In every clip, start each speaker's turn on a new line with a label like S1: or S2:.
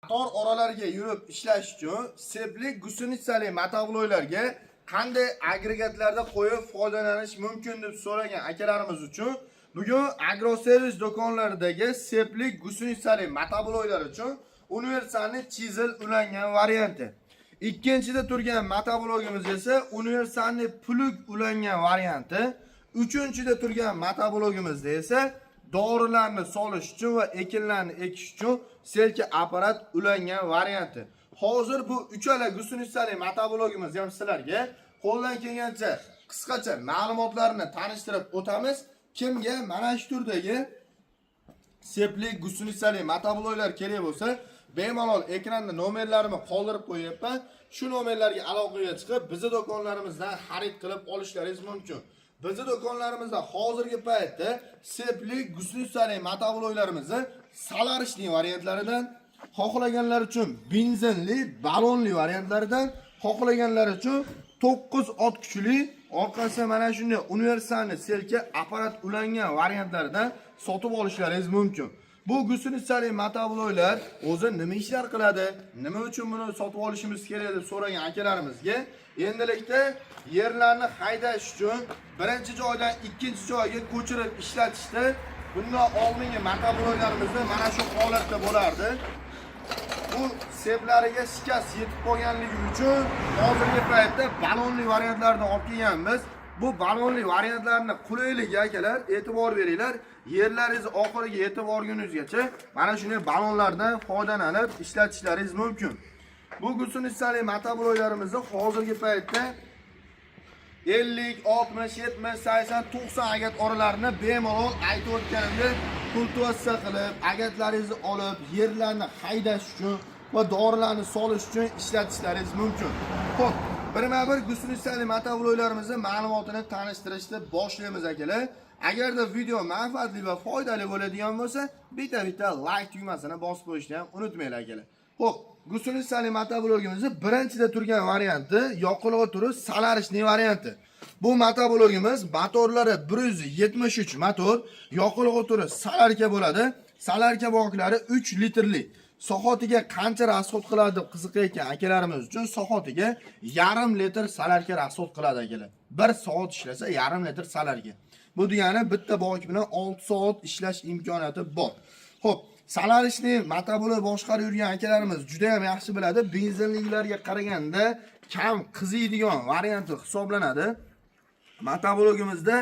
S1: Qator oralarga yurib ishlash uchun сцеп li гусеница li motobloklarga qanday agregatlarda qo'yib foydalanish mumkin deb so'ragan akalarimiz uchun bugun agroservis do'konlaridagi сцеп li гусеница li motobloklar uchun универсальный chizel ulangan varianti. Ikkinchida turgan motoblokimiz esa универсальный plug ulangan varianti. Uchinchida turgan motoblokimizda esa dorilarni solish uchun va ekinlarni ekish uchun selka apparat ulangan varianti. Hozir bu uchala гусеница li motoblokimiz ham sizlarga qo'ldan kelgancha qisqacha ma'lumotlarni tanishtirib o'tamiz. Kimga mana shu turdagi сцеп li гусеница li motobloklar kerak bo'lsa, bemalol ekranda nomerlarimni qoldirib qo'yyapman. Shu nomerlarga aloqaga chiqib, bizni do'konlarimizdan xarid qilib olishlaringiz mumkin. Bizni do'konlarimizda hozirgi paytda сцеп li гусеница li motobloklarimizni солярочный variantlaridan, xohlaganlar uchun benzinli, balonli variantlaridan, xohlaganlar uchun 9 ot kuchli, orqasi mana shunday универсальный selka apparat ulangan variantlaridan sotib olishlaringiz mumkin. Bu гусеница li motobloklar o'zi nima ishlar qiladi, nima uchun buni sotib olishimiz kerak deb so'ragan akalarimizga, endilikda yerlarni haydash uchun, birinchi joydan ikkinchi joyga ko'chirib ishlatishda bundan oldingi motobloklarimizda mana shu holatda bo'lardi. Bu сцеп lariga shikast yetib qolganligi uchun hozirgi paytda balonli variantlarni olib kelganmiz. Bu balonli variantlarni qulayligi, akalar, e'tibor beringlar, yerlaringiz oxiriga yetib borguningizgacha mana shunday balonlardan foydalanib ishlatishlaringiz mumkin. Bu гусеница li motobloklarimizni hozirgi paytda 50, 60, 70, 80, 90 agat oralarini bemalol, aytib o'tganimdek, kultivatsiya qilib, agatlaringizni olib, yerlarni haydash uchun va dorilarni solish uchun ishlatishlaringiz mumkin. Xo'p, birma-bir гусеница li motobloklarimizni ma'lumotini tanishtirishni boshlaymiz, akalar. Agarda video manfaatli va foydali bo'ladigan bo'lsa, bitta-bitta like tugmasini bosib qo'yishni ham unutmanglar, akalar. Xo'p, гусеница li motoblokimizni birinchida turgan varianti yoqilg'i turi солярочный varianti. Bu motoblokimiz motorlari 173 motor, yoqilg'i turi солярка bo'ladi. Солярка boklari 3 litrli. Soatiga qancha расход qiladi deb qiziqayotgan akalarimiz uchun soatiga yarim litr солярка расход qiladi, akalar. 1 soat ishlasa, yarim litr солярка. Bu degani bitta bok bilan 6 soat ishlash imkoniyati bor. Xo'p, солярочный motoblok boshqarib yurgan akalarimiz juda ham yaxshi biladi. Benzinliklarga qaraganda kam qiziydigan varianti hisoblanadi. Motoblokimizda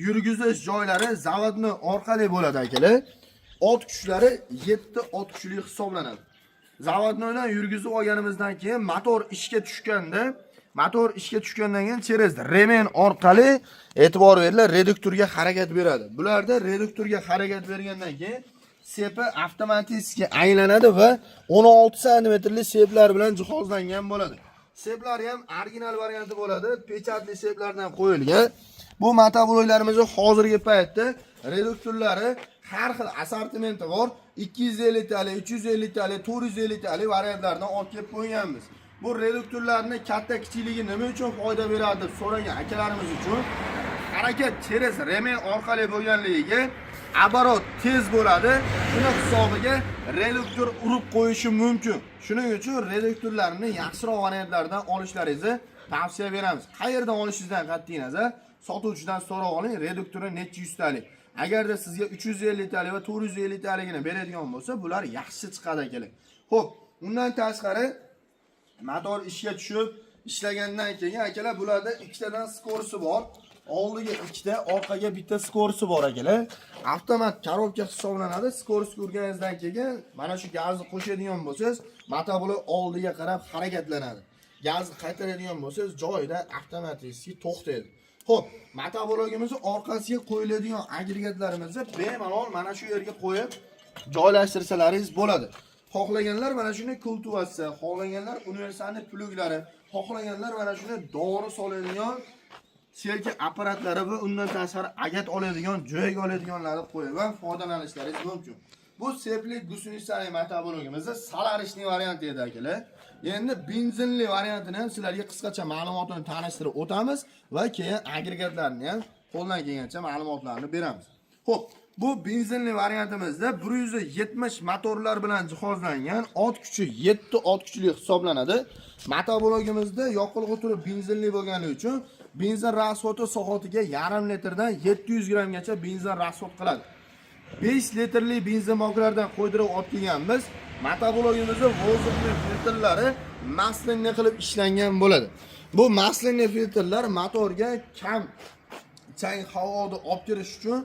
S1: yurgizish joylari zavodni orqali bo'ladi, akalar. Ot kuchlari 7 ot kuchli hisoblanadi. Заводной dan yurgizib olganimizdan keyin motor ishga tushgandan keyin через ремень orqali, e'tibor beringlar, reduktorga harakat beradi. Bularda reduktorga harakat bergandan keyin сцеп i avtomatik aylanadi va 16 santimetrli сцеп lar bilan jihozlangan bo'ladi. Сцеп lar ham original varianti bo'ladi, печать li сцеп lardan qo'yilgan. Bu motobloklarimizni hozirgi paytda reduktorlari har xil assortimenti bor. 250 talik, 350 talik, 450 talik variantlardan olib kelib qo'yganmiz. Bu reduktorlarni katta kichikligi nima uchun foyda beradi deb so'ragan akalarimiz uchun, harakat через ремень orqali bo'lganligiga оборот tez bo'ladi. Shuni hisobiga reduktor urib qo'yishi mumkin. Shuning uchun reduktorlarni yaxshiroq variantlardan olishlaringizni tavsiya beramiz. Qayerdan olishingizdan qat'iy nazar, sotuvchidan so'rab oling, reduktori necha yuztalik. Agarda sizga 350 talik va 450 taligini beradigan bo'lsa, bular yaxshi chiqadi, akalar. Xo'p, undan tashqari motor ishga tushib ishlagandan keyin, akalar, bularda ikkitadan скорость i bor. Oldiga ikkita, orqaga bitta скорость i bor, akalar. Avtomat коробка hisoblanadi. Скорость ko'rganingizdan keyin mana shu gazni qo'shadigan bo'lsangiz, motoblok oldiga qarab harakatlanadi. Gazni qaytaradigan bo'lsangiz, joyida avtomatik to'xtaydi. Xo'p, motoblokimizni orqasiga qo'yiladigan agregatlarimizni bemalol mana shu yerga qo'yib joylashtirsalaringiz bo'ladi. Xohlaganlar mana shuni kultivatsiya, xohlaganlar универсальный плуг lari, xohlaganlar mana shuni dori soladigan selka apparatlari va undan tashqari agat oladigan, joyga oladiganlarni qo'yib ham foydalanishlaringiz mumkin. Bu сцеп li гусеница li motoblokimizda солярочный varianti edi, akalar. Endi benzinli variantini ham sizlarga qisqacha ma'lumotini tanishtirib o'tamiz va keyin agregatlarni ham qo'ldan kelgancha ma'lumotlarni beramiz. Xo'p, Bu benzinli variantimizda 170 motorlar bilan jihozlangan, ot kuchi 7 ot kuchli hisoblanadi. Motoblokimizda yoqilg'i turi benzinli bo'lgani uchun benzin расход i soatiga yarim litrdan 700 grammgacha benzin расход qiladi. 5 litrli benzin baklardan qo'ydirib olib kelganmiz. Motoblokimizda воздухный filtrlari масляный qilib ishlangan bo'ladi. Bu масляный filtrlar motorga kam chang havoni olib kirish uchun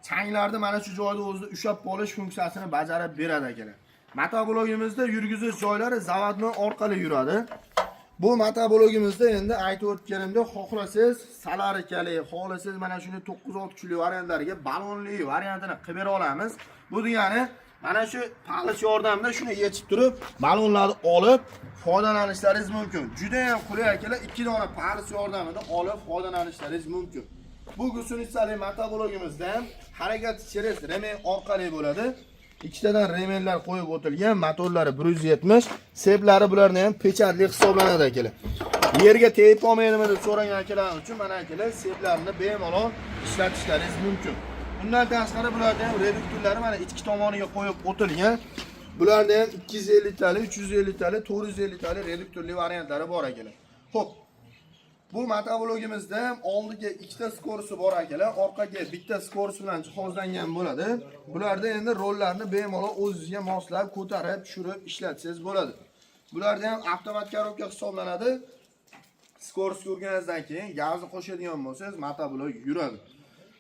S1: changlarni mana shu joyda o'zida ushlab qolish funksiyasini bajarib beradi akalar. Motoblokimizda yurgizish joylari заводной orqali yuradi. Bu motoblokimizda endi aytib o'tganimdek, xohlasangiz solarkali, xohlasangiz mana shuni 9 ot kuchli variantlariga balonli variantini qilib bera olamiz. Bu degani mana shu палец yordamida shuni yechib turib, balonlarni olib foydalanishlaringiz mumkin. Juda ham qulay akalar, ikki dona палец yordamida olib foydalanishlaringiz mumkin. Bu гусеница li motoblokimizda ham harakat через ремень orqali bo'ladi. Ikkitadan ремень lar qo'yib o'tilgan, motorlari 170, цеп lari bularni ham печать li hisoblanadi akalar. Yerga tegib qolmaydimi deb so'ragan akalar uchun mana akalar, цеп larni bemalol ishlatishlaringiz mumkin. Undan tashqari bularda ham reduktorlari mana ichki tomoniga qo'yib o'tilgan. Bularda ham 250 tali, 350 tali, 450 tali reduktorli variantlari bor akalar. Xo'p, bu motoblokimizda ham oldiga ikkita скорость i bor akalar, orqaga bitta скорость bilan jihozlangan bo'ladi. Bularda endi rollarni bemalol o'zingizga moslab, ko'tarib, tushirib ishlatsangiz bo'ladi. Bularda ham avtomat коробка hisoblanadi. Скорость ko'rganingizdan keyin gazni qo'shadigan bo'lsangiz, motoblok yuradi.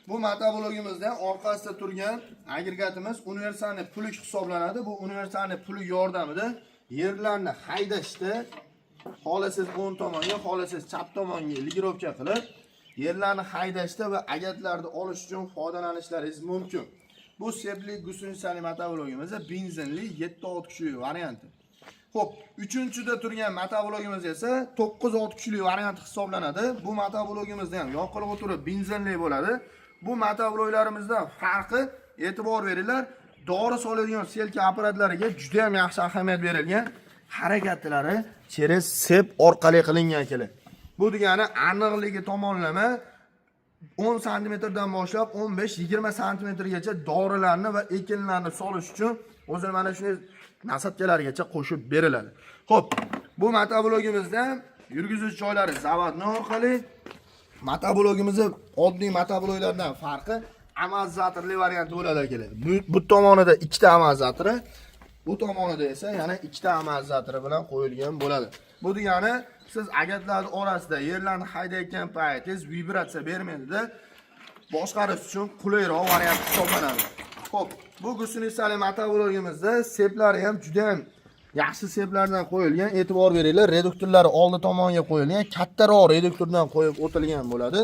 S1: Bu motoblokimizda ham orqasida turgan agregatimiz универсальный плуг hisoblanadi. Bu универсальный плуг yordamida yerlarni haydashda xohlasangiz o'ng tomonga, xohlasangiz chap tomonga регулировка qilib, yerlarni haydashda va agatlarni olish uchun foydalanishlaringiz mumkin. Bu цеп li гусеница li motoblokimizda benzinli 7 ot kuchli varianti. Xo'p, uchinchida turgan motoblokimiz esa 9 ot kuchli variant hisoblanadi. Bu motoblokimizda ham yoqilg'i turi benzinli bo'ladi. Bu motobloklarimizdan farqi, e'tibor beringlar, dori soladigan селка apparatlariga juda ham yaxshi ahamiyat berilgan. Harakatlari через цеп orqali qilingan keladi. Bu degani aniqligi tomonlama 10 santimetrdan boshlab 15-20 santimetrgacha dorilarni va ekinlarni solish uchun o'zini mana shunday насадка largacha qo'shib beriladi. Xo'p, bu motoblokimizda yurgizish joylari заводной orqali. Motoblokimizni oddiy motobloklardan farqi amortizatorli varianti bo'ladi akalar. Bu tomonida ikkita amortizatori, bu tomonida esa yana ikkita amortizatori bilan qo'yilgan bo'ladi. Bu degani siz agatlarning orasida yerlarni haydayotgan paytingiz vibratsiya bermaydida, boshqarish uchun qulayroq variant hisoblanadi. Xo'p, bu гусеница li motoblokimizda цеп lari ham juda ham yaxshi цеп lardan qo'yilgan. E'tibor beringlar, reduktorlari oldi tomonga qo'yilgan, kattaroq reduktordan qo'yib o'tilgan bo'ladi.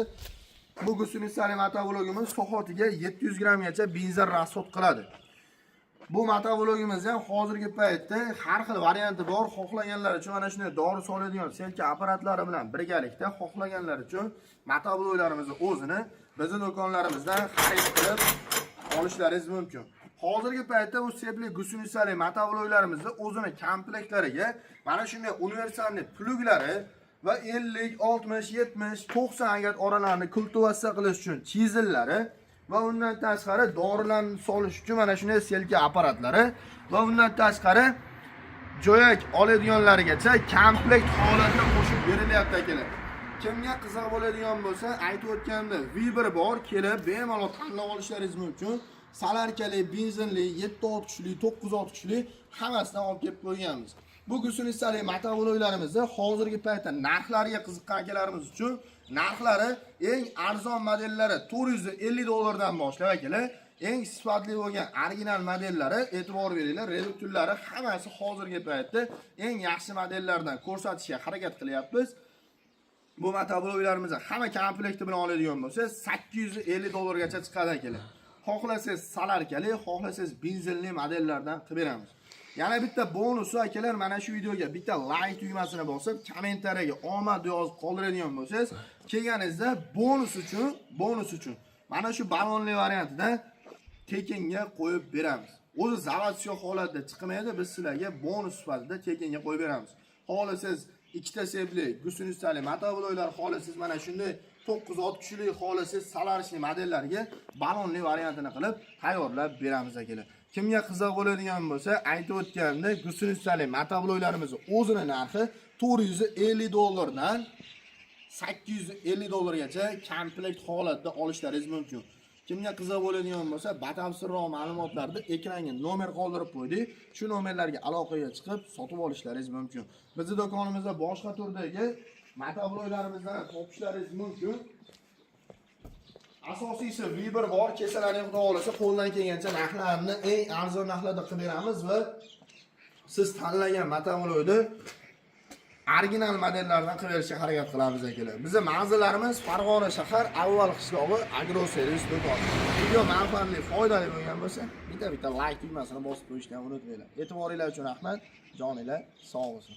S1: Bu гусеница li motoblokimiz soatiga 700 grammgacha benzin расход qiladi. Bu motoblokimiz ham hozirgi paytda har xil varianti bor. Xohlaganlar uchun mana shunday dori soladigan селка apparatlari bilan birgalikda xohlaganlar uchun motobloklarimizni o'zini bizni do'konlarimizdan xarid qilib olishlaringiz mumkin. Hozirgi paytda bu цеп li гусеница li motobloklarimizni o'zini komplektlariga mana shunday универсальный плуг lari va 50, 60, 70, 90 agat oralarni kultivatsiya qilish uchun chizillari va undan tashqari dorilarni solish uchun mana shunday селка apparatlari va undan tashqari jo'yak oladiganlarigacha komplekt holatda qo'shib berilyapti akalar. Kimga qiziq bo'ladigan bo'lsa, aytib o'tganimdek, выбор bor, kelib bemalol tanlab olishlaringiz mumkin. Solarkali, benzinli, 7 ot kuchli, 9 ot kuchli hammasidan olib kelib qo'yganmiz. Bu гусеница li motobloklarimizda hozirgi paytda narxlariga qiziqqan akalarimiz uchun narxlari eng arzon modellari 450 dollardan boshlab akalar, eng sifatli bo'lgan original modellari, e'tibor beringlar, reduktorlari hammasi hozirgi paytda eng yaxshi modellardan ko'rsatishga harakat qilyapmiz. Bu motobloklarimizni hamma komplekti bilan oladigan bo'lsa, 850 dollargacha chiqadi akalar. Xohlasangiz solarkali, xohlasangiz benzinli modellardan qilib beramiz. Yana bitta bonusi akalar, mana shu videoga bitta like tugmasini bosib, kommentariyaga omad yozib qoldiradigan bo'lsangiz, kelganingizda bonus uchun mana shu balonli variantida tekinga qo'yib beramiz. O'zi заводской holatda chiqmaydi, biz sizlarga bonus sifatida tekinga qo'yib beramiz. Xohlasangiz ikkita цеп li, гусеница li motobloklar, xohlasangiz mana shunday 9 ot kuchli xohlasangiz солярочный modellarga balonli variantini qilib tayyorlab beramiz, akalar. Kimga qiziq bo'ladigan bo'lsa, aytib o'tganimdek, гусеница li motobloklarimizni o'zini narxi 450 dollardan 850 dollargacha komplekt holatda olishlaringiz mumkin. Kimga qiziq bo'ladigan bo'lsa, batafsilroq ma'lumotlarni ekranga nomer qoldirib qo'ydik. Shu nomerlarga aloqaga chiqib sotib olishlaringiz mumkin. Bizni do'konimizda boshqa turdagi motobloklarimizni ham topishlaringiz mumkin. Asosiysi, выбор bor, kelsalaring, xudo xohlasa, qo'ldan kelgancha narxlarni eng arzon narxlarda qilib beramiz va siz tanlagan motoblokni original modellardan qilib berishga harakat qilamiz, akalar. Bizni manzillarimiz: Farg'ona shahar, Avval qishlog'i, Agro Servis do'koni. Video manfaatli, foydali bo'lgan bo'lsa, bitta-bitta like tugmasini bosib qo'yishni ham unutmanglar. E'tiboringlar uchun rahmat. Joninglar sog' bo'lsin.